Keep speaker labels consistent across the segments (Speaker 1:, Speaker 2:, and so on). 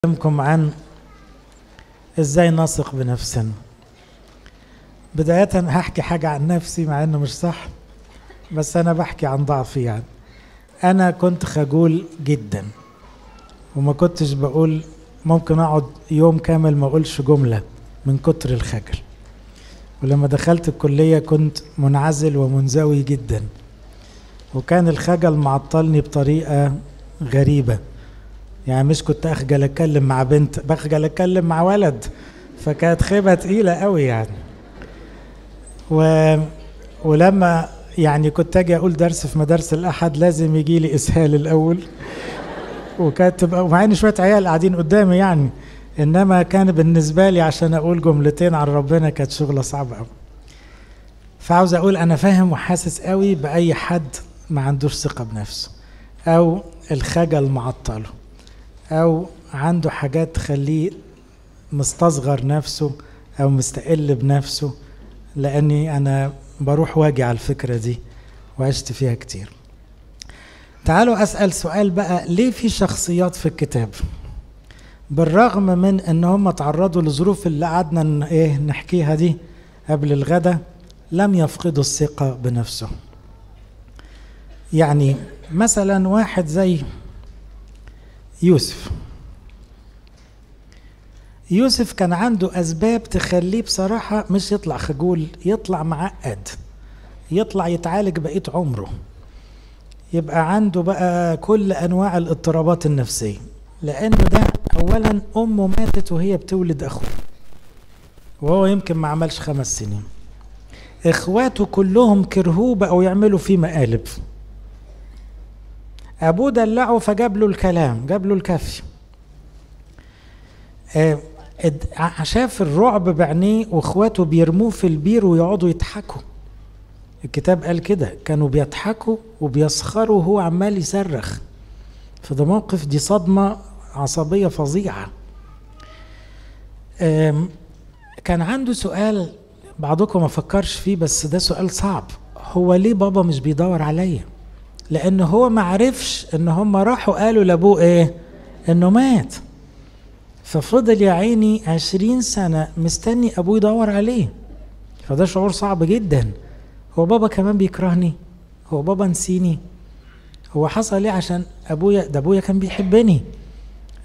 Speaker 1: أكلمكم عن ازاي نثق بنفسنا. بداية هحكي حاجة عن نفسي مع انه مش صح، بس انا بحكي عن ضعفي. يعني انا كنت خجول جدا وما كنتش بقول، ممكن اقعد يوم كامل ما اقولش جملة من كتر الخجل. ولما دخلت الكلية كنت منعزل ومنزوي جدا، وكان الخجل معطلني بطريقة غريبة. يعني مش كنت اخجل اتكلم مع بنت، بخجل اتكلم مع ولد، فكانت خيبة تقيلة قوي يعني. ولما يعني كنت اجي اقول درس في مدارس الاحد لازم يجي لي اسهال الاول، وكانت تبقى ومع ان شوية عيال قاعدين قدامي يعني، انما كان بالنسبة لي عشان اقول جملتين عن ربنا كانت شغلة صعبة قوي. فعاوز اقول انا فاهم وحاسس قوي باي حد ما عندوش ثقة بنفسه، او الخجل معطلة، أو عنده حاجات تخليه مستصغر نفسه أو مستقل بنفسه، لأني أنا بروح واجي على الفكرة دي وعشت فيها كتير. تعالوا أسأل سؤال بقى، ليه في شخصيات في الكتاب بالرغم من أن هم تعرضوا لظروف اللي قعدنا نحكيها دي قبل الغدا لم يفقدوا الثقة بنفسهم؟ يعني مثلا واحد زي يوسف. يوسف كان عنده أسباب تخليه بصراحة مش يطلع خجول، يطلع معقد، يطلع يتعالج بقية عمره، يبقى عنده بقى كل أنواع الاضطرابات النفسية. لأنه ده أولا أمه ماتت وهي بتولد أخوه، وهو يمكن ما عملش 5 سنين. إخواته كلهم كرهوه، بقوا يعملوا فيه مقالب. أبوه دلعه فجاب له الكلام، جاب له الكافي. شاف الرعب بعينيه واخواته بيرموه في البير ويقعدوا يضحكوا. الكتاب قال كده، كانوا بيضحكوا وبيسخروا وهو عمال يصرخ. فده موقف، دي صدمة عصبية فظيعة. كان عنده سؤال بعضكم ما فكرش فيه، بس ده سؤال صعب، هو ليه بابا مش بيدور عليا؟ لأن هو ما عرفش إن هم راحوا قالوا لأبوه إيه؟ إنه مات. ففضل يا عيني 20 سنة مستني أبوه يدور عليه. فده شعور صعب جدا. هو بابا كمان بيكرهني؟ هو بابا نسيني؟ هو حصل إيه عشان أبويا؟ ده أبويا كان بيحبني.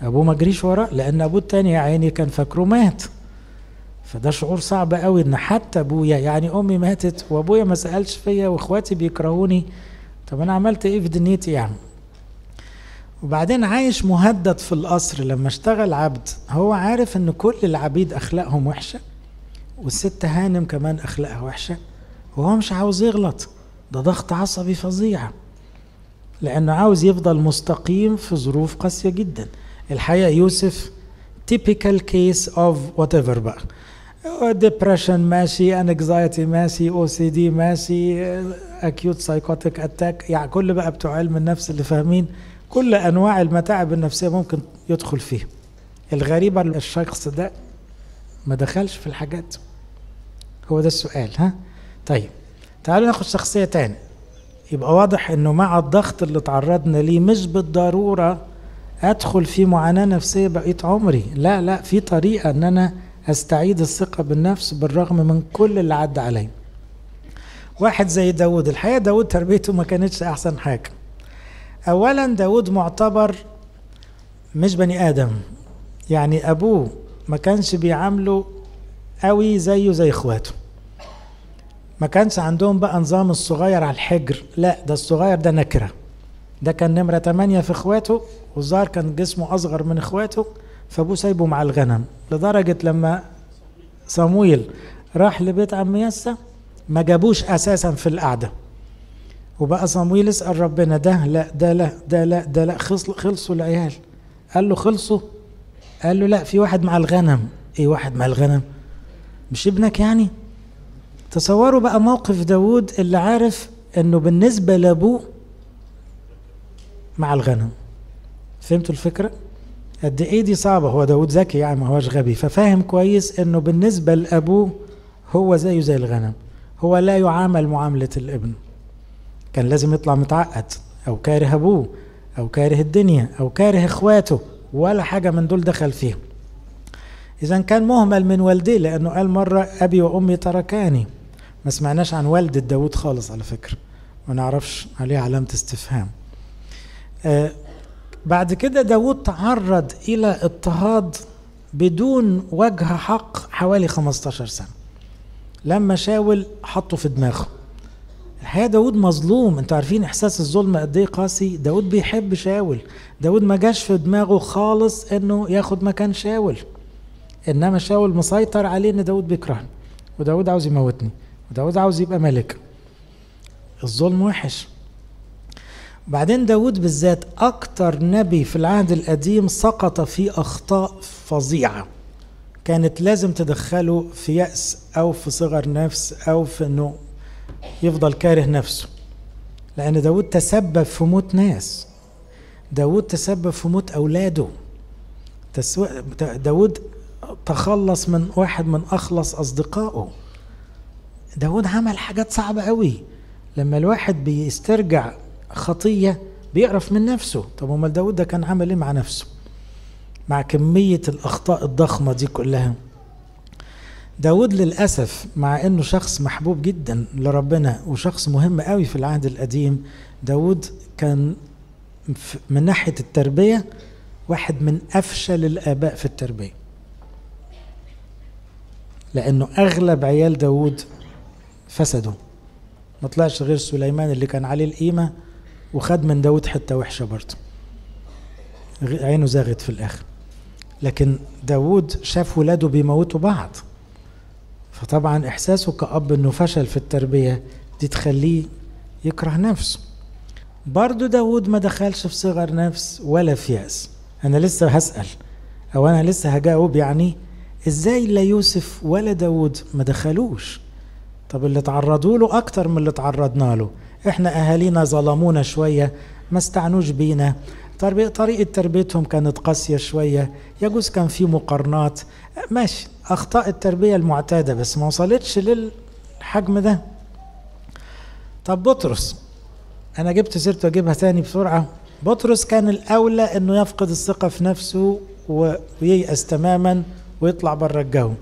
Speaker 1: أبوه ما جريش وراه، لأن أبوه التاني يا عيني كان فاكره مات. فده شعور صعب قوي، إن حتى أبويا، يعني أمي ماتت وأبويا ما سألش فيا وإخواتي بيكرهوني، طب أنا عملت إيه في دنيتي يعني؟ وبعدين عايش مهدد في القصر. لما اشتغل عبد، هو عارف إن كل العبيد أخلاقهم وحشة، والست هانم كمان أخلاقها وحشة، وهو مش عاوز يغلط. ده ضغط عصبي فظيع، لأنه عاوز يفضل مستقيم في ظروف قاسية جدا. الحقيقة يوسف typical case of whatever بقى، depression ماشي، anxiety ماشي، OCD ماشي، acute psychotic attack، يعني كل بقى بتوع علم النفس اللي فاهمين كل أنواع المتاعب النفسية ممكن يدخل فيها. الغريبة الشخص ده ما دخلش في الحاجات. هو ده السؤال. ها طيب تعالوا ناخد شخصية تاني. يبقى واضح انه مع الضغط اللي تعرضنا ليه مش بالضرورة ادخل في معاناة نفسية بقيت عمري، لا لا، في طريقة ان انا استعيد الثقة بالنفس بالرغم من كل اللي عدى علي. واحد زي داود. الحقيقة داود تربيته ما كانتش احسن حاجة. اولا داود معتبر مش بني ادم، يعني ابوه ما كانش بيعامله قوي زيه زي اخواته، ما كانش عندهم بقى نظام الصغير على الحجر، لا ده الصغير ده نكرة، ده كان نمرة 8 في اخواته، والظاهر كان جسمه اصغر من اخواته، فابوه سايبه مع الغنم. لدرجة لما صمويل راح لبيت عم يسى ما جابوش اساسا في القعدة، وبقى صمويل يسأل ربنا ده لا ده لا ده لا ده لا، خلصوا العيال. قال له خلصوا؟ قال له لا، في واحد مع الغنم. ايه واحد مع الغنم؟ مش ابنك يعني؟ تصوروا بقى موقف داود اللي عارف انه بالنسبة لابوه مع الغنم. فهمتوا الفكرة؟ قد ايه دي صعبة. هو داود ذكي يعني، ما هوش غبي، ففاهم كويس انه بالنسبة لابوه هو زيه زي الغنم، هو لا يعامل معاملة الابن. كان لازم يطلع متعقد او كاره ابوه او كاره الدنيا او كاره اخواته ولا حاجة من دول دخل فيها. إذا كان مهمل من والديه، لأنه قال مرة أبي وأمي تركاني. ما سمعناش عن والدة داود خالص على فكرة، ما نعرفش عليها علامة استفهام. بعد كده داود تعرض إلى اضطهاد بدون وجه حق حوالي 15 سنة لما شاول حطه في دماغه. الحقيقة داود مظلوم، انتوا عارفين احساس الظلم قد ايه قاسي. داود بيحب شاول، داود ما جاش في دماغه خالص انه ياخد مكان شاول، انما شاول مسيطر عليه ان داود بيكرهني، وداود عاوز يموتني، وداود عاوز يبقى ملك. الظلم وحش. بعدين داود بالذات اكتر نبي في العهد القديم سقط في اخطاء فظيعة كانت لازم تدخله في يأس او في صغر نفس او في انه يفضل كاره نفسه، لأن داود تسبب في موت ناس، داود تسبب في موت أولاده، داود تخلص من واحد من أخلص أصدقائه. داود عمل حاجات صعبة قوي. لما الواحد بيسترجع خطية بيقرف من نفسه. طب امال داود ده كان عمل ايه مع نفسه مع كمية الأخطاء الضخمة دي كلها؟ داود للأسف مع أنه شخص محبوب جدا لربنا وشخص مهم قوي في العهد القديم، داود كان من ناحية التربية واحد من أفشل الآباء في التربية، لأنه أغلب عيال داود فسدوا، ما طلعش غير سليمان اللي كان عليه القيمة وخد من داود حتة وحشة برضه، عينه زاغت في الآخر. لكن داود شاف ولاده بيموتوا بعض، فطبعا إحساسه كأب أنه فشل في التربية دي تخليه يكره نفسه. برضو داود ما دخلش في صغر نفس ولا في يأس. أنا لسه هسأل أو أنا لسه هجاوب، يعني إزاي لا يوسف ولا داود ما دخلوش؟ طب اللي تعرضوا له أكتر من اللي تعرضنا له، إحنا أهالينا ظلمونا شوية، ما استعنوش بينا، طريقة تربيتهم كانت قاسية شوية، يجوز كان في مقارنات، ماشي أخطاء التربية المعتادة، بس ما وصلتش للحجم ده. طب بطرس، أنا جبت سيرته أجيبها تاني بسرعة. بطرس كان الأولى أنه يفقد الثقة في نفسه وييأس تماما ويطلع بره الجو،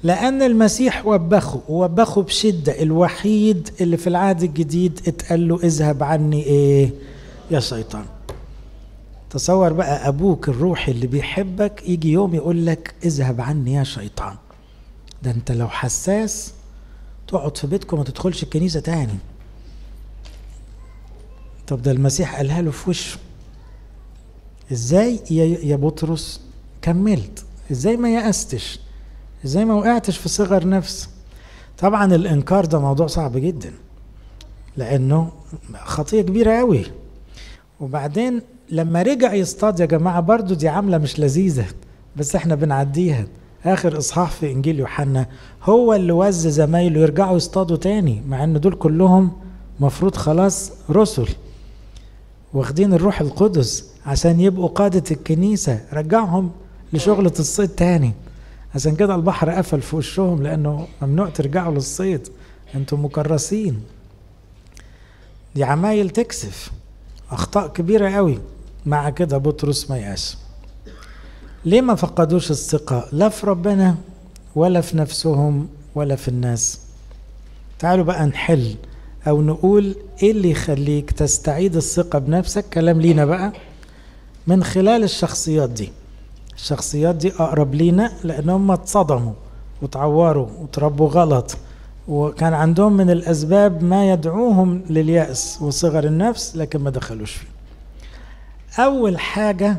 Speaker 1: لأن المسيح وبخه ووبخه بشدة. الوحيد اللي في العهد الجديد اتقال له اذهب عني إيه يا شيطان. تصور بقى أبوك الروحي اللي بيحبك يجي يوم يقول لك اذهب عني يا شيطان. ده أنت لو حساس تقعد في بيتكم وما تدخلش الكنيسة تاني. طب ده المسيح قالها له في وشه. ازاي يا بطرس كملت؟ ازاي ما يأستش؟ ازاي ما وقعتش في صغر نفس؟ طبعا الإنكار ده موضوع صعب جدا لأنه خطية كبيرة قوي. وبعدين لما رجع يصطاد يا جماعة برضو دي عاملة مش لذيذة بس احنا بنعديها. آخر إصحاح في إنجيل يوحنا هو اللي وز زمايله يرجعوا يصطادوا تاني، مع إن دول كلهم مفروض خلاص رسل واخدين الروح القدس عشان يبقوا قادة الكنيسة، رجعهم لشغلة الصيد تاني. عشان كده البحر قفل في وشهم لأنه ممنوع ترجعوا للصيد، انتم مكرسين. دي عمايل تكسف، أخطاء كبيرة قوي. مع كده بطرس ما يأس. ليه ما فقدوش الثقة لا في ربنا ولا في نفسهم ولا في الناس؟ تعالوا بقى نحل أو نقول إيه اللي يخليك تستعيد الثقة بنفسك. كلام لينا بقى من خلال الشخصيات دي. الشخصيات دي أقرب لينا لأنهم اتصدموا وتعوروا وتربوا غلط، وكان عندهم من الأسباب ما يدعوهم لليأس وصغر النفس، لكن ما دخلوش فيه. أول حاجة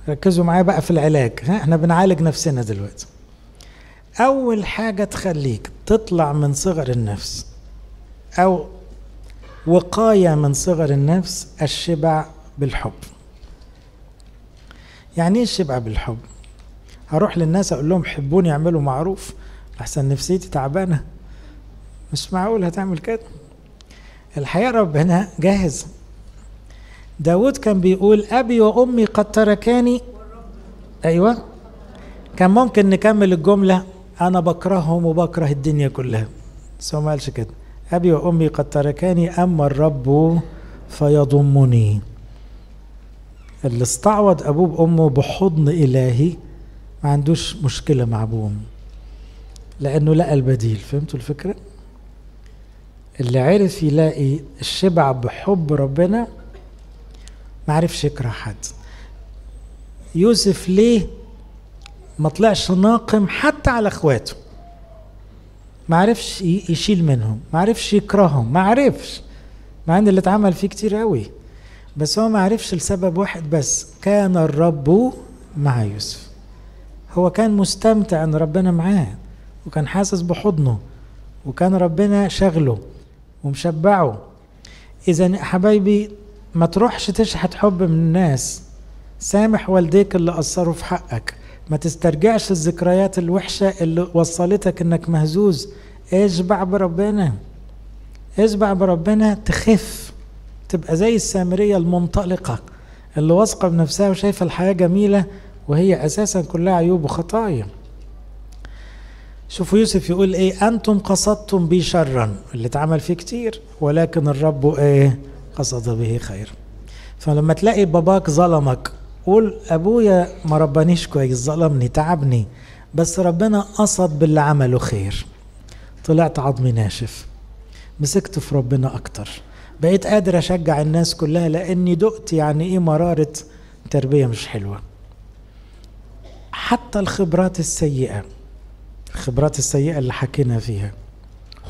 Speaker 1: ركزوا معايا بقى في العلاج، احنا بنعالج نفسنا دلوقتي. أول حاجة تخليك تطلع من صغر النفس أو وقاية من صغر النفس الشبع بالحب. يعني ايه الشبع بالحب؟ هروح للناس أقول لهم حبوني اعملوا معروف أحسن نفسيتي تعبانة؟ مش معقول هتعمل كده. الحقيقة ربنا جاهز. داود كان بيقول أبي وأمي قد تركاني. أيوة، كان ممكن نكمل الجملة أنا بكرههم وبكره الدنيا كلها، بس هو ما قالش كده. أبي وأمي قد تركاني أما الرب فيضمني. اللي استعوض ابوه بامه بحضن الهي ما عندوش مشكلة مع ابوه وامه، لانه لقى البديل. فهمتوا الفكرة؟ اللي عرف يلاقي الشبع بحب ربنا ما عرفش يكره حد. يوسف ليه ما طلعش ناقم حتى على اخواته؟ ما عرفش يشيل منهم، ما عرفش يكرههم، ما عرفش، مع ان اللي اتعمل فيه كتير قوي، بس هو ما عرفش لسبب واحد بس: كان الرب مع يوسف. هو كان مستمتع ان ربنا معاه، وكان حاسس بحضنه، وكان ربنا شغله ومشبعه. اذا حبايبي ما تروحش تشحت حب من الناس. سامح والديك اللي قصروا في حقك، ما تسترجعش الذكريات الوحشة اللي وصلتك انك مهزوز. اشبع بربنا، اشبع بربنا، تخف، تبقى زي السامرية المنطلقة اللي واثقة بنفسها وشايفة الحياة جميلة وهي أساسا كلها عيوب وخطايا. شوفوا يوسف يقول ايه: أنتم قصدتم بي شرا، اللي اتعمل فيه كتير، ولكن الرب ايه؟ قصد به خير. فلما تلاقي باباك ظلمك قول أبويا ما ربانيش كويس، ظلمني، تعبني، بس ربنا قصد باللي عمله خير. طلعت عظمي ناشف، مسكت في ربنا أكتر، بقيت قادر أشجع الناس كلها لأني دقت يعني إيه مرارة تربية مش حلوة. حتى الخبرات السيئة، الخبرات السيئة اللي حكينا فيها،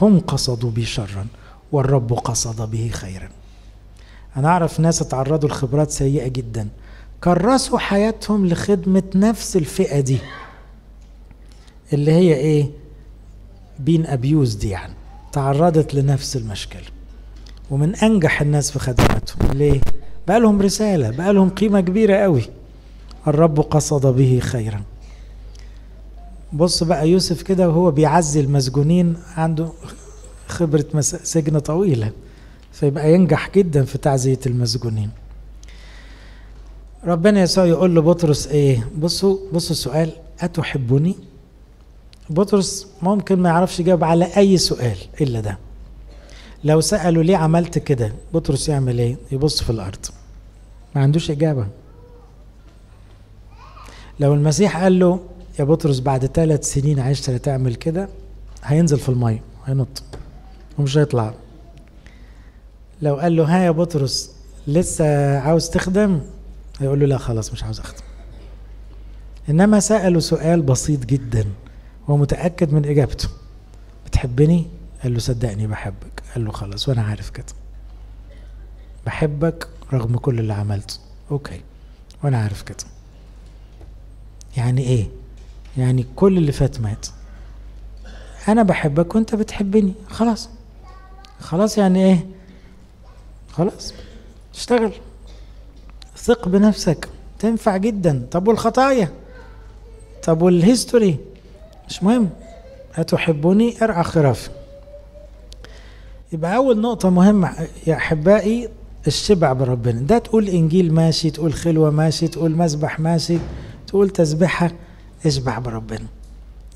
Speaker 1: هم قصدوا بي شرا والرب قصد به خيرا. أنا أعرف ناس اتعرضوا لخبرات سيئة جدا، كرسوا حياتهم لخدمة نفس الفئة دي اللي هي إيه؟ بين أبيوز دي، يعني تعرضت لنفس المشكلة، ومن أنجح الناس في خدماتهم. ليه؟ بقى لهم رسالة، بقى لهم قيمة كبيرة قوي. الرب قصد به خيرا. بص بقى يوسف كده وهو بيعزي المسجونين، عنده خبرة سجن طويلة، فيبقى ينجح جدا في تعزية المسجونين. ربنا يسوع يقول لبطرس ايه؟ بصوا السؤال: أتحبني؟ بطرس ممكن ما يعرفش يجاوب على أي سؤال إلا ده. لو سألوا ليه عملت كده، بطرس يعمل ايه؟ يبص في الأرض، ما عندوش إجابة. لو المسيح قال له يا بطرس بعد 3 سنين عشت تعمل كده، هينزل في المية، هينط ومش هيطلع. لو قال له ها يا بطرس لسه عاوز تخدم، هيقول له لا خلاص مش عاوز اخدم. انما سأله سؤال بسيط جدا هو متأكد من اجابته: بتحبني؟ قال له صدقني بحبك. قال له خلاص وانا عارف كده، بحبك رغم كل اللي عملته، okay وانا عارف كده. يعني ايه؟ يعني كل اللي فات مات، انا بحبك وانت بتحبني، خلاص خلاص. يعني ايه؟ خلاص اشتغل، ثق بنفسك، تنفع جدا. طب والخطايا؟ طب وال history؟ مش مهم. أتحبني؟ ارعى خرافي. يبقى أول نقطة مهمة يا أحبائي الشبع بربنا. ده تقول إنجيل ماشي، تقول خلوة ماشي، تقول مسبح ماشي، تقول تسبحة، اشبع بربنا.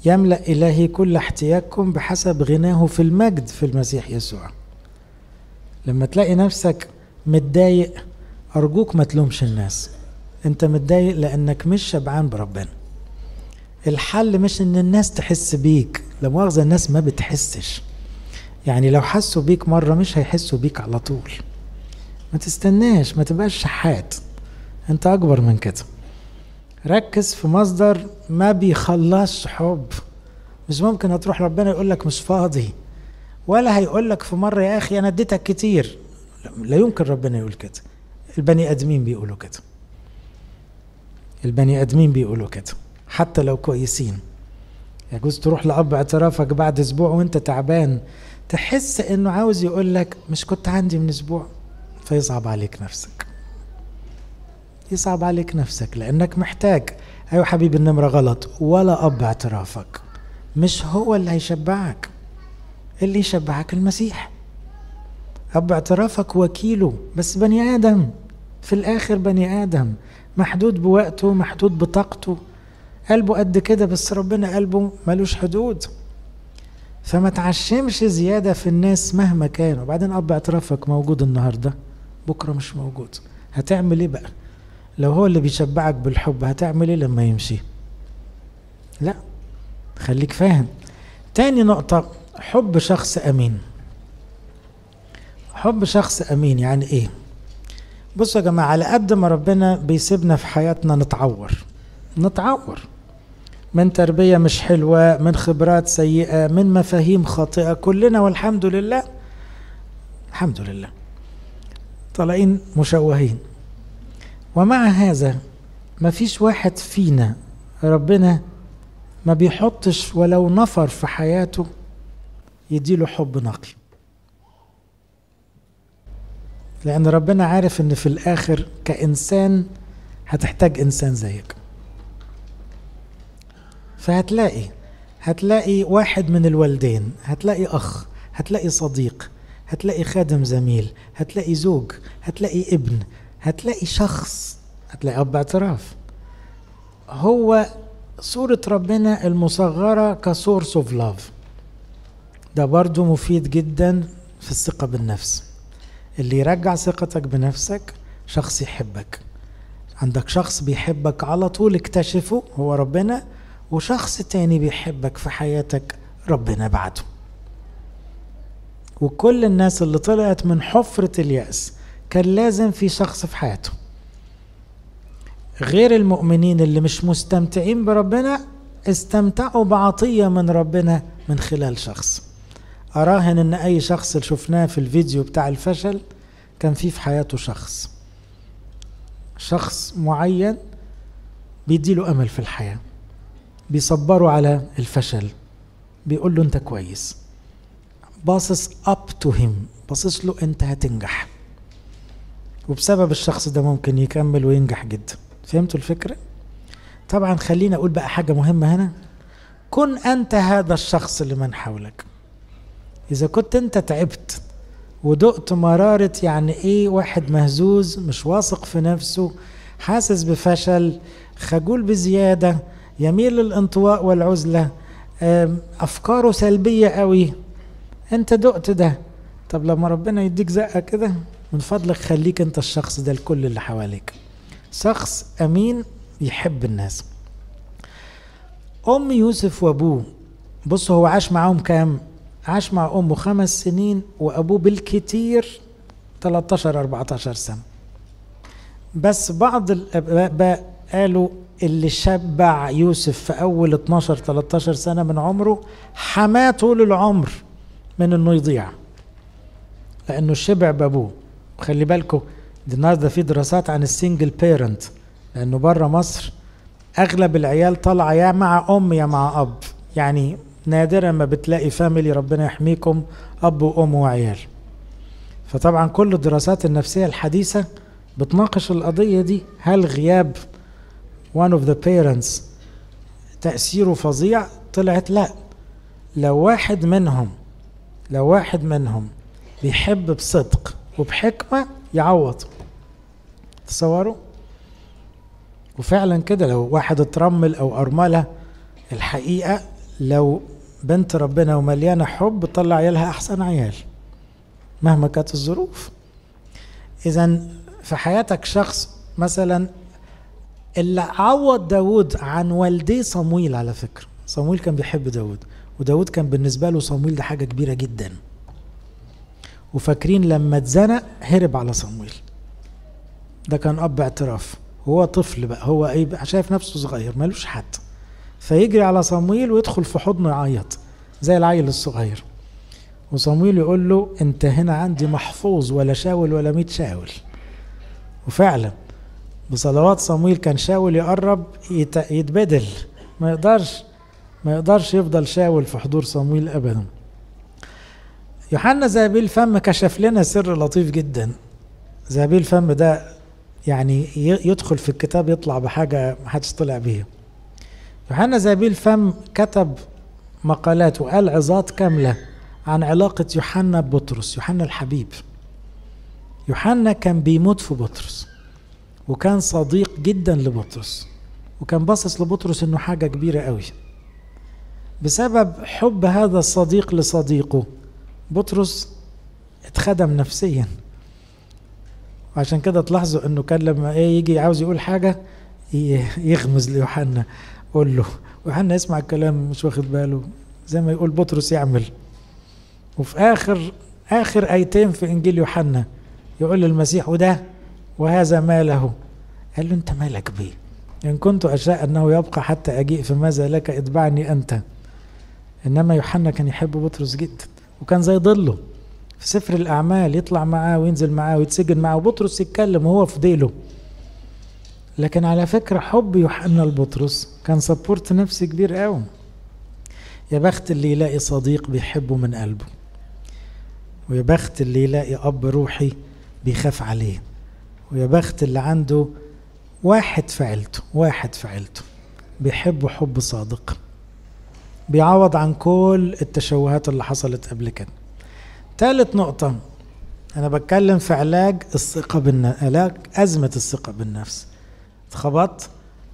Speaker 1: يملأ إلهي كل احتياجكم بحسب غناه في المجد في المسيح يسوع. لما تلاقي نفسك متضايق أرجوك ما تلومش الناس، أنت متضايق لأنك مش شبعان بربنا. الحل مش إن الناس تحس بيك، لا مؤاخذة الناس ما بتحسش، يعني لو حسوا بيك مرة مش هيحسوا بيك على طول. ما تستناش، ما تبقاش شحات، أنت أكبر من كده. ركز في مصدر ما بيخلصش حب. مش ممكن هتروح ربنا يقول لك مش فاضي، ولا هيقول لك في مرة يا أخي أنا اديتك كتير. لا يمكن ربنا يقول كده. البني آدمين بيقولوا كده، البني آدمين بيقولوا كده حتى لو كويسين. يجوز تروح لأب اعترافك بعد أسبوع وأنت تعبان، تحس إنه عاوز يقول لك مش كنت عندي من أسبوع، فيصعب عليك نفسك، يصعب عليك نفسك لأنك محتاج. أيوة حبيبي النمرة غلط، ولا أب اعترافك مش هو اللي هيشبعك، اللي يشبعك المسيح. أب اعترافك وكيله، بس بني آدم في الآخر، بني آدم محدود بوقته، محدود بطاقته، قلبه قد كده، بس ربنا قلبه ملوش حدود. فما تعشمش زيادة في الناس مهما كان. وبعدين أب اعترافك موجود النهاردة، بكرة مش موجود، هتعمل إيه بقى؟ لو هو اللي بيشبعك بالحب هتعمل ايه لما يمشي؟ لا، خليك فاهم. تاني نقطة، حب شخص أمين. حب شخص أمين يعني ايه؟ بصوا يا جماعة، على قد ما ربنا بيسيبنا في حياتنا نتعور، نتعور من تربية مش حلوة، من خبرات سيئة، من مفاهيم خاطئة، كلنا والحمد لله الحمد لله طالعين مشوهين. ومع هذا ما فيش واحد فينا ربنا ما بيحطش ولو نفر في حياته يديله حب نقي، لأن ربنا عارف إن في الآخر كإنسان هتحتاج إنسان زيك. فهتلاقي هتلاقي واحد من الوالدين، هتلاقي أخ، هتلاقي صديق، هتلاقي خادم زميل، هتلاقي زوج، هتلاقي ابن، هتلاقي شخص، هتلاقي أب اعتراف. هو صورة ربنا المصغرة ك source of love. ده برضو مفيد جدا في الثقة بالنفس. اللي يرجع ثقتك بنفسك شخص يحبك. عندك شخص بيحبك على طول اكتشفه، هو ربنا، وشخص تاني بيحبك في حياتك ربنا بعته. وكل الناس اللي طلعت من حفرة اليأس كان لازم في شخص في حياته. غير المؤمنين اللي مش مستمتعين بربنا استمتعوا بعطية من ربنا من خلال شخص. أراهن إن أي شخص اللي شفناه في الفيديو بتاع الفشل كان فيه في حياته شخص، شخص معين بيديله أمل في الحياة، بيصبره على الفشل، بيقول له أنت كويس، باصص up to him، باصص له أنت هتنجح، وبسبب الشخص ده ممكن يكمل وينجح جدا. فهمتوا الفكرة؟ طبعا خلينا أقول بقى حاجة مهمة هنا، كن أنت هذا الشخص اللي من حولك. إذا كنت أنت تعبت ودقت مرارة يعني إيه واحد مهزوز، مش واثق في نفسه، حاسس بفشل، خجول بزيادة، يميل للانطواء والعزلة، أفكاره سلبية قوي، أنت دقت ده. طب لما ربنا يديك زقة كده، من فضلك خليك أنت الشخص ده لكل اللي حواليك، شخص أمين يحب الناس. أم يوسف وأبوه، بصوا هو عاش معاهم كام؟ عاش مع أمه 5 سنين وأبوه بالكتير 13 14 سنة. بس بعض الآباء قالوا اللي شبع يوسف في أول 12 13 سنة من عمره حماه طول العمر من إنه يضيع، لأنه شبع بأبوه. وخلي بالكم النهارده في دراسات عن ال single parent، لأنه بره مصر أغلب العيال طالعة يا مع أم يا مع أب، يعني نادرا ما بتلاقي family ربنا يحميكم أب وأم وعيال. فطبعا كل الدراسات النفسية الحديثة بتناقش القضية دي، هل غياب one of the parents تأثيره فظيع؟ طلعت لا، لو واحد منهم، لو واحد منهم بيحب بصدق وبحكمة يعوض. تصوروا؟ وفعلا كده لو واحد اترمل أو أرملة، الحقيقة لو بنت ربنا ومليانة حب تطلع عيالها أحسن عيال مهما كانت الظروف. إذا في حياتك شخص مثلا اللي عوض داود عن والديه صمويل، على فكرة صمويل كان بيحب داود، وداود كان بالنسبة له صمويل ده حاجة كبيرة جدا. وفاكرين لما اتزنق هرب على صمويل، ده كان أب اعتراف، هو طفل بقى، هو ايه شايف نفسه صغير مالوش حد، فيجري على صمويل ويدخل في حضنه يعيط زي العيل الصغير، وصمويل يقول له انت هنا عندي محفوظ، ولا شاول ولا 100 شاول. وفعلا بصلوات صمويل كان شاول يقرب يتبدل، ما يقدرش يفضل شاول في حضور صمويل ابدا. يوحنا ذهبي الفم كشف لنا سر لطيف جدا. ذهبي الفم ده يعني يدخل في الكتاب يطلع بحاجة محدش طلع بيها. يوحنا ذهبي الفم كتب مقالات وقال عظات كاملة عن علاقة يوحنا ببطرس، يوحنا الحبيب. يوحنا كان بيموت في بطرس، وكان صديق جدا لبطرس، وكان باصص لبطرس انه حاجة كبيرة قوي. بسبب حب هذا الصديق لصديقه بطرس اتخدم نفسيا، وعشان كده تلاحظوا انه كان لما ايه يجي عاوز يقول حاجة يغمز ليوحنا، قول له، ويوحنا يسمع الكلام مش واخد باله، زي ما يقول بطرس يعمل. وفي اخر ايتين في انجيل يوحنا يقول للمسيح وده وهذا ما له، قال له انت مالك بيه؟ إن كنت أشاء أنه يبقى حتى أجيء فماذا لك، اتبعني أنت. إنما يوحنا كان يحب بطرس جدا، وكان زي ظله في سفر الأعمال، يطلع معاه وينزل معاه ويتسجن معاه، وبطرس يتكلم وهو في ديله. لكن على فكرة حب يوحنا لبطرس كان support نفسي كبير قوي. يا بخت اللي يلاقي صديق بيحبه من قلبه، ويا بخت اللي يلاقي أب روحي بيخاف عليه، ويا بخت اللي عنده واحد في عيلته، واحد في عيلته بيحبه حب صادق، بيعوض عن كل التشوهات اللي حصلت قبل كده. ثالث نقطة، أنا بتكلم في علاج الثقة بالنفس، علاج أزمة الثقة بالنفس. اتخبطت،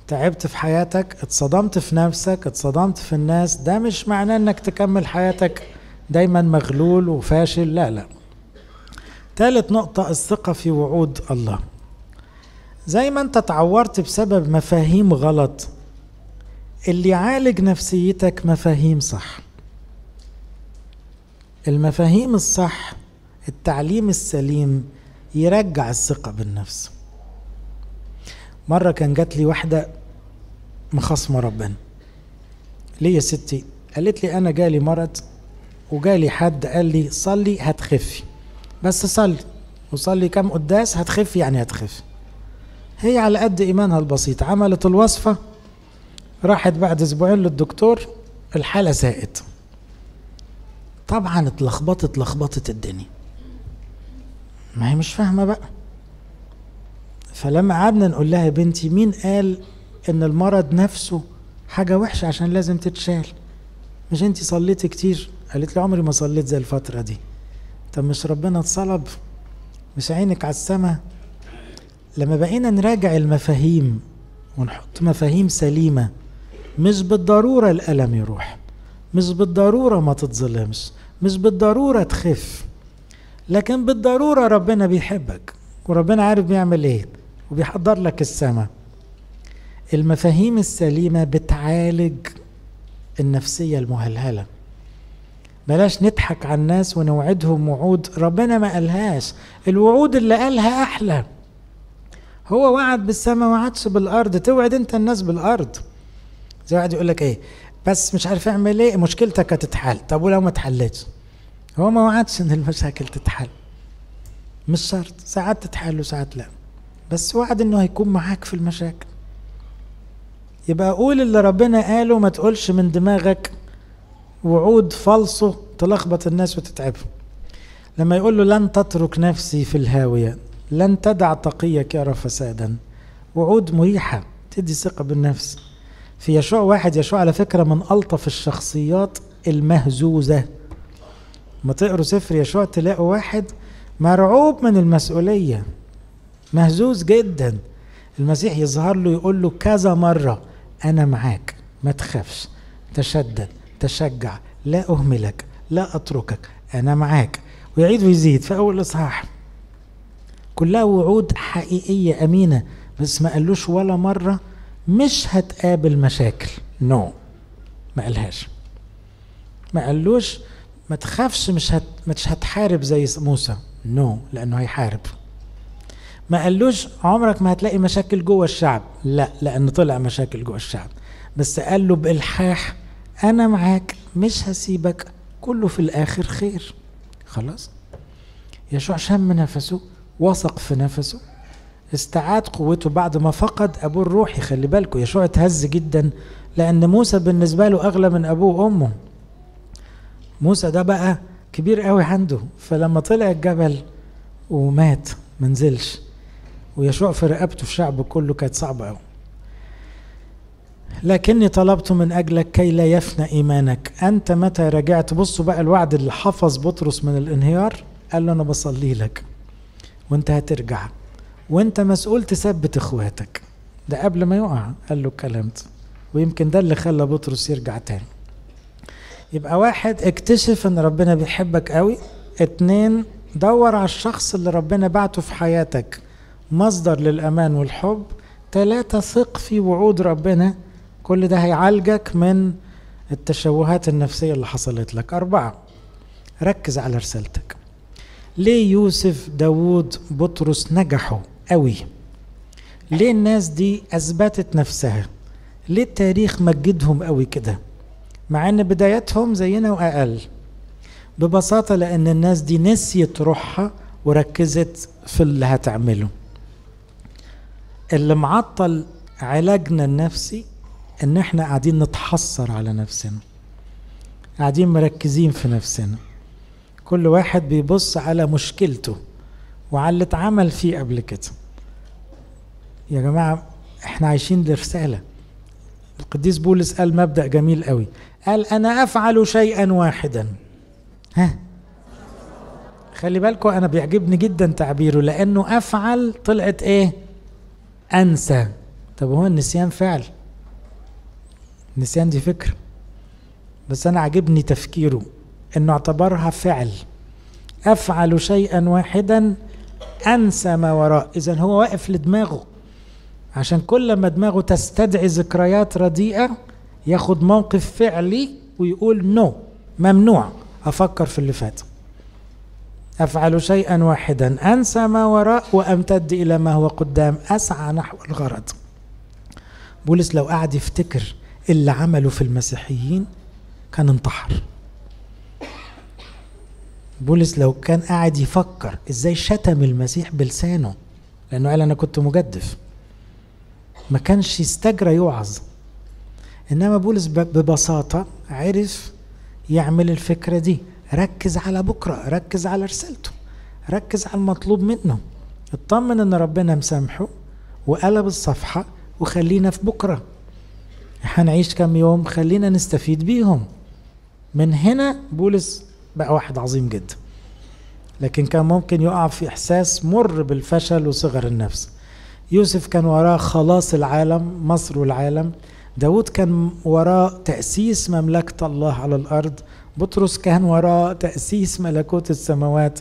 Speaker 1: تعبت في حياتك، اتصدمت في نفسك، اتصدمت في الناس، ده مش معناه انك تكمل حياتك دايما مغلول وفاشل، لا لا. ثالث نقطة، الثقة في وعود الله. زي ما انت تعورت بسبب مفاهيم غلط، اللي يعالج نفسيتك مفاهيم صح. المفاهيم الصح، التعليم السليم يرجع الثقة بالنفس. مرة كان جات لي واحدة مخاصمة ربنا. ليه يا ستي؟ قالت لي أنا جالي مرض وجالي حد قال لي صلي هتخفي، بس صلي وصلي كام قداس هتخفي، يعني هتخفي. هي على قد إيمانها البسيط عملت الوصفة، راحت بعد أسبوعين للدكتور، الحالة ساءت. طبعا اتلخبطت، لخبطت الدنيا، ما هي مش فاهمة بقى. فلما قعدنا نقول لها يا بنتي مين قال ان المرض نفسه حاجة وحشة عشان لازم تتشال؟ مش انتي صليتي كتير؟ قالت لي عمري ما صليت زي الفترة دي. طب مش ربنا اتصلب؟ مش عينك على السما؟ لما بقينا نراجع المفاهيم ونحط مفاهيم سليمة، مش بالضرورة الألم يروح، مش بالضرورة ما تتظلمش، مش بالضرورة تخف، لكن بالضرورة ربنا بيحبك وربنا عارف بيعمل ايه وبيحضر لك السماء. المفاهيم السليمة بتعالج النفسية المهلهلة. بلاش نضحك على الناس ونوعدهم وعود ربنا ما قالهاش، الوعود اللي قالها أحلى. هو وعد بالسماء، وعدش بالأرض. توعد انت الناس بالأرض. زي واحد يقول لك ايه بس مش عارف اعمل ايه، مشكلتك هتتحل. طب ولو ما اتحلتش؟ هو ما وعدش ان المشاكل تتحل، مش شرط، ساعات تتحل وساعات لا، بس وعد انه هيكون معاك في المشاكل. يبقى قول اللي ربنا قاله، ما تقولش من دماغك وعود فالصو تلخبط الناس وتتعبهم. لما يقول له لن تترك نفسي في الهاوية، لن تدع تقيك يرى فسادا، وعود مريحة تدي ثقة بالنفس. في يشوع واحد، يشوع على فكرة من ألطف الشخصيات المهزوزة. ما تقروا سفر يشوع تلاقوا واحد مرعوب من المسؤولية، مهزوز جدا. المسيح يظهر له يقول له كذا مرة أنا معاك، ما تخافش، تشدد، تشجع، لا أهملك، لا أتركك، أنا معاك. ويعيد ويزيد في أول إصحاح. كلها وعود حقيقية أمينة، بس ما قالوش ولا مرة مش هتقابل مشاكل، نو، ما قالهاش. ما قالوش ما تخافش مش هتحارب زي موسى، no، لأنه هيحارب. ما قالوش عمرك ما هتلاقي مشاكل جوه الشعب، لا، لأنه طلع مشاكل جوه الشعب. بس قال له بإلحاح أنا معاك، مش هسيبك، كله في الآخر خير. خلاص، يشوع شم نفسه، وثق في نفسه، استعاد قوته بعد ما فقد أبوه الروحي. خلي بالكم يشوع اتهز جدا، لأن موسى بالنسبة له أغلى من أبوه وأمه. موسى ده بقى كبير قوي عنده، فلما طلع الجبل ومات منزلش، ويشوع في رقبته الشعب كله، كانت صعبة قوي. لكني طلبت من أجلك كي لا يفنى إيمانك، أنت متى رجعت. بصوا بقى الوعد اللي حفظ بطرس من الانهيار، قال له أنا بصلي لك وأنت هترجع، وأنت مسؤول تثبت إخواتك. ده قبل ما يقع قال له الكلام ده، ويمكن ده اللي خلى بطرس يرجع تاني. يبقى واحد، اكتشف ان ربنا بيحبك قوي. اتنين، دور على الشخص اللي ربنا بعته في حياتك مصدر للأمان والحب. 3، ثق في وعود ربنا، كل ده هيعالجك من التشوهات النفسية اللي حصلت لك. 4، ركز على رسالتك. ليه يوسف، داود، بطرس نجحوا قوي؟ ليه الناس دي أثبتت نفسها؟ ليه التاريخ مجدهم قوي كده مع ان بدايتهم زينا وأقل؟ ببساطة لأن الناس دي نسيت روحها وركزت في اللي هتعمله. اللي معطل علاجنا النفسي ان احنا قاعدين نتحسر على نفسنا، قاعدين مركزين في نفسنا، كل واحد بيبص على مشكلته وعلى اللي اتعمل فيه قبل كده. يا جماعة احنا عايشين لرسالة. القديس بولس قال مبدأ جميل قوي، قال انا افعل شيئا واحدا. ها، خلي بالكم انا بيعجبني جدا تعبيره، لانه افعل طلعت ايه؟ انسى. طب هو النسيان فعل؟ النسيان دي فكرة، بس انا عجبني تفكيره انه اعتبرها فعل. افعل شيئا واحدا انسى ما وراء. اذا هو واقف لدماغه، عشان كل ما دماغه تستدعي ذكريات رديئة ياخد موقف فعلي ويقول نو، ممنوع افكر في اللي فات. افعل شيئا واحدا انسى ما وراء وامتد الى ما هو قدام، اسعى نحو الغرض. بولس لو قعد يفتكر اللي عمله في المسيحيين كان انتحر. بولس لو كان قاعد يفكر ازاي شتم المسيح بلسانه، لانه قال انا كنت مجدف، ما كانش يستجرى يوعظ. انما بولس ببساطة عرف يعمل الفكرة دي، ركز على بكرة، ركز على رسالته، ركز على المطلوب منه، اطمن ان ربنا مسامحه وقلب الصفحة وخلينا في بكرة، هنعيش كام يوم خلينا نستفيد بيهم. من هنا بولس بقى واحد عظيم جدا، لكن كان ممكن يقع في إحساس مر بالفشل وصغر النفس. يوسف كان وراه خلاص العالم، مصر والعالم. داود كان وراه تأسيس مملكة الله على الأرض. بطرس كان وراه تأسيس ملكوت السماوات.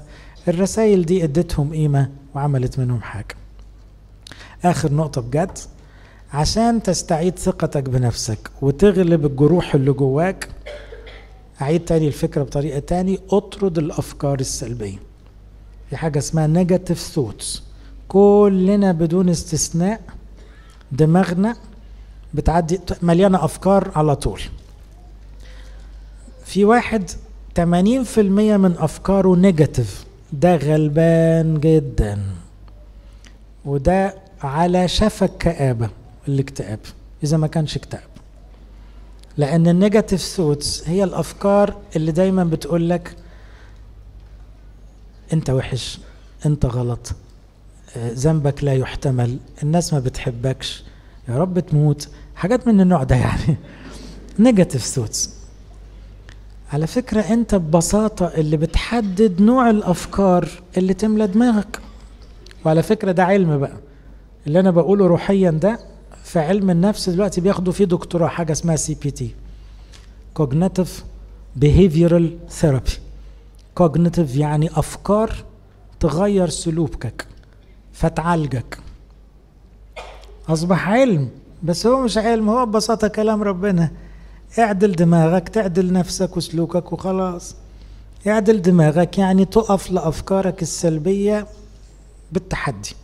Speaker 1: الرسائل دي ادتهم قيمة وعملت منهم حاجة. آخر نقطة بجد، عشان تستعيد ثقتك بنفسك وتغلب الجروح اللي جواك، أعيد تاني الفكرة بطريقة تاني، اطرد الأفكار السلبية. في حاجة اسمها negative thoughts، كلنا بدون استثناء دماغنا بتعدي مليانة أفكار على طول. في واحد 80% من أفكاره negative، ده غلبان جدا، وده على شفا الكآبة الاكتئاب إذا ما كانش اكتئاب. لأن ال negative thoughts هي الأفكار اللي دايما بتقولك أنت وحش، أنت غلط، ذنبك لا يحتمل، الناس ما بتحبكش، يا رب تموت، حاجات من النوع ده يعني negative thoughts. على فكرة أنت ببساطة اللي بتحدد نوع الأفكار اللي تملى دماغك. وعلى فكرة ده علم بقى، اللي أنا بقوله روحيا ده في علم النفس دلوقتي بياخدوا فيه دكتوراه، حاجة اسمها CBT، Cognitive Behavioral Therapy. Cognitive يعني أفكار تغير سلوكك فتعالجك. أصبح علم، بس هو مش علم، هو ببساطة كلام ربنا. اعدل دماغك تعدل نفسك وسلوكك وخلاص. اعدل دماغك يعني تقف لأفكارك السلبية بالتحدي،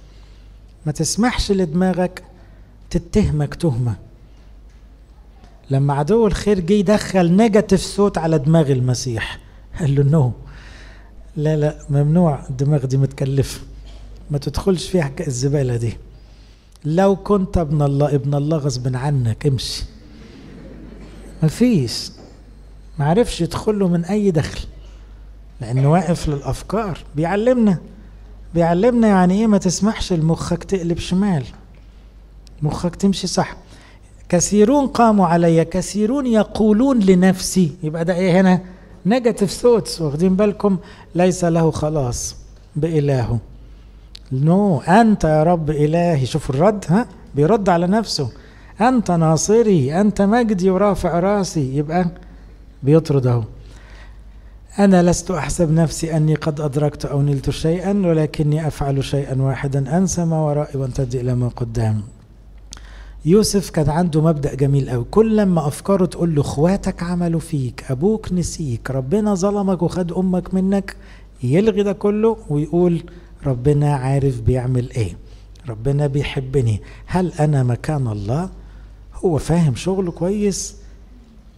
Speaker 1: ما تسمحش لدماغك تتهمك تهمة. لما عدو الخير جه يدخل negative thought على دماغ المسيح، قال له no، لا لا، ممنوع، الدماغ دي متكلفة، ما تدخلش فيها الزبالة دي. لو كنت ابن الله، ابن الله غصب عنك، امشي. مفيش، معرفش يدخله من اي دخل، لانه واقف للافكار. بيعلمنا يعني ايه ما تسمحش لمخك تقلب شمال، مخك تمشي صح. كثيرون قاموا علي، كثيرون يقولون لنفسي، يبقى ده ايه هنا؟ negative thoughts، واخدين بالكم؟ ليس له خلاص بإلهه. no، أنت يا رب إلهي. شوفوا الرد، ها، بيرد على نفسه، أنت ناصري، أنت مجدي ورافع راسي، يبقى بيطرد اهو. أنا لست أحسب نفسي أني قد أدركت أو نلت شيئا، ولكني أفعل شيئا واحدا، أنسى ما ورائي وامتد إلى ما قدام. يوسف كان عنده مبدأ جميل أوي، كل لما أفكاره تقول له إخواتك عملوا فيك، أبوك نسيك، ربنا ظلمك وخد أمك منك، يلغي ده كله ويقول ربنا عارف بيعمل إيه، ربنا بيحبني، هل أنا مكان الله؟ هو فاهم شغله كويس،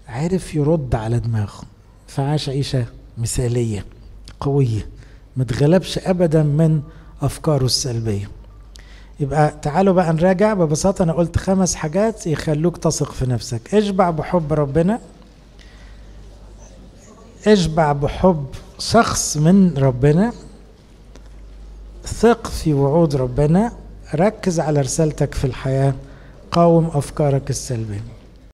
Speaker 1: عارف يرد على دماغه، فعاش عيشة مثالية قوية، متغلبش أبدا من أفكاره السلبية. يبقى تعالوا بقى نراجع ببساطة. أنا قلت 5 حاجات يخلوك تثق في نفسك. اشبع بحب ربنا، اشبع بحب شخص من ربنا، ثق في وعود ربنا، ركز على رسالتك في الحياة، قاوم أفكارك السلبية.